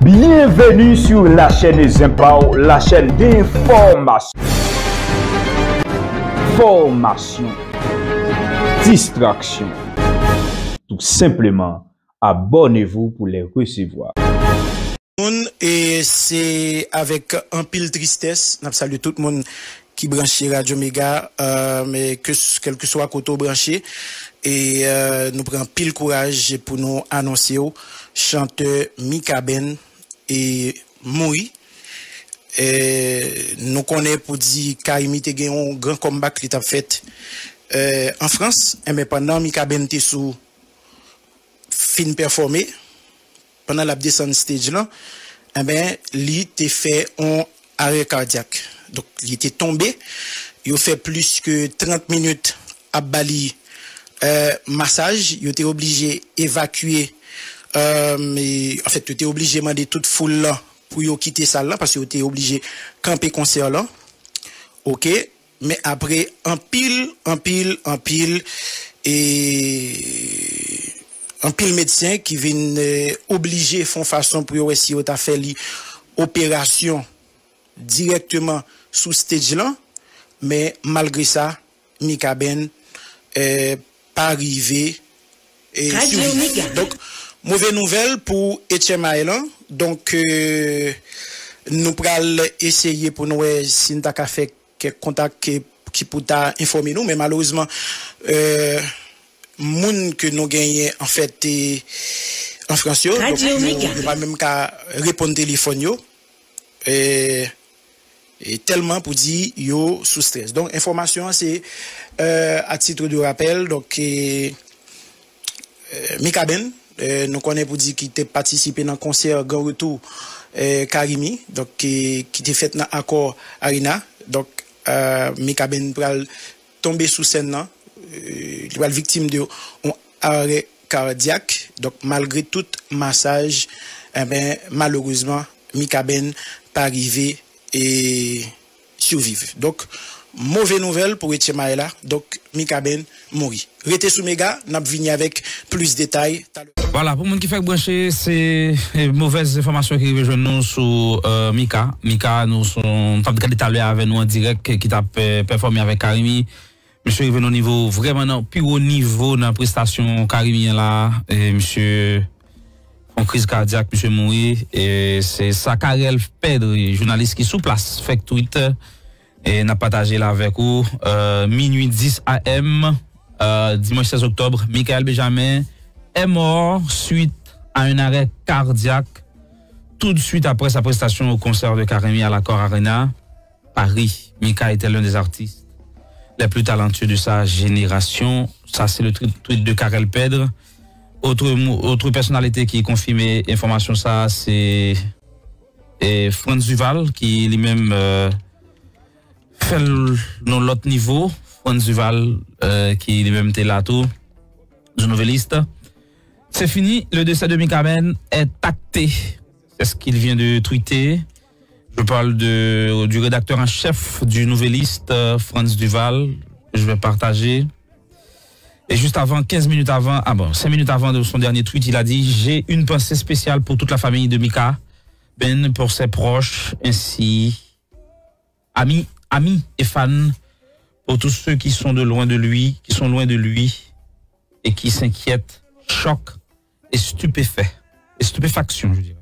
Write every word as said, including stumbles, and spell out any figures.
Bienvenue sur la chaîne Zenpaw, la chaîne d'information. Formation, distraction. Tout simplement, abonnez-vous pour les recevoir. Moun, e se avèk anpil tristès n ap salye tout moun ki branche Radyo Mega, euh, men ke, kèlkeswa kote w branche, e euh, nou pran anpil kouraj pou nou anonse w, chantè Mikaben e mouri. E nou konnen pou di Carimi te gen yon gran comeback li t ap fèt euh, an Frans, enben pandan Mikaben te sou fin pèfòme, pandan l ap desann stage lan, enben, li te fè yon arè kadyak. Donk, li te tonbe, yo fè plis ke trant minit ap ba li euh, masaj, yo te oblije evakye, euh, e, anfèt, yo te oblije mande tout foul lan pou yo kite sal lan, paske yo te oblije kanpe konsè lan. Oke, men apre anpil, anpil, anpil, e anpil medsen ki vin euh, oblije fè yon fason pou yo wè si yo ta fè li operasyon dirèkteman sou stage lan, men malgre sa, Mikaben euh, pa rive e siviv. Donk, move nouvèl pou H M I lan. Donk, euh, nou pral eseye pou nou wè si n ta ka fè kèk kontak ki, ki pou ta enfòme nou, men malerezman, euh, moun ke nou genyen anfèt e an Frans yo, donk, yo, yo pa menm ka reponn telefòn yo. E, e tèlman pou di yo sou strès. Donk, enfòmasyon an se euh, à titre de rappel, donk, e, euh, Mikaben, euh, nou konnen pou di ki te patisipe nan konsè Gran Retou euh, Carimi, donk, ki, ki te fèt nan Accor Arena. Donk, euh, Mikaben pral tonbe sou sèn nan, euh, li pral viktim de yon arè kadyak. Donk, malgre tout masaj, enben, malerezman, Mikaben pa rive e siviv. Donk, move nouvèl pou H M I la. Donk, Mikaben mouri. Rete sou Mega, n ap vini avèk plis detay talè. Vwala, pou moun ki fèk branche, se e, movèz enfòmasyon ki rive jwenn nou sou euh, Mika. Mika, nou son, t ap gade talè avè nou an dirèk, ki t ap euh, pèfòme avèk Carimi. Misye rive nan nivo, vrèman nan pi wo nivo nan prestasyon Carimi an la. E misye fè yon kriz kadyak, misye mouri. E se sa Carel Pedre, jounalis ki sou plas, fèk tweet. E n ap pataje l avèk ou. Euh, minuit dix A M, euh, dimanche seize octobre, Michael Benjamin est mort suite à un arrêt cardiaque tout de suite après sa prestation au concert de Carimi à l'Accor Arena, Paris. Mika était l'un des artistes les plus talentueux de sa génération. Ça, c'est le tri- tweet de Carel Pedre. Autre, mo- autre personnalité qui confirme l'information, ça, c'est e, Frantz Duval, ki li menm euh, fè l nan lòt nivo. Frantz Duval, euh, ki li menm te la tou, The Nouvelliste. C'est fini, le décès de Mikaben est acté. C'est ce qu'il vient de tweeter. Je parle de, du rédacteur en chef du Nouvelliste, euh, Frantz Duval. Je vais partager. Et juste avant, quinze minutes avant, ah bon, cinq minutes avant de son dernier tweet, il a dit : « J'ai une pensée spéciale pour toute la famille de Mika Ben, pour ses proches, ainsi amis, amis et fans, pour tous ceux qui sont de loin de lui, qui sont loin de lui et qui s'inquiètent. Choc et stupéfait, et stupéfaction, je dirais. »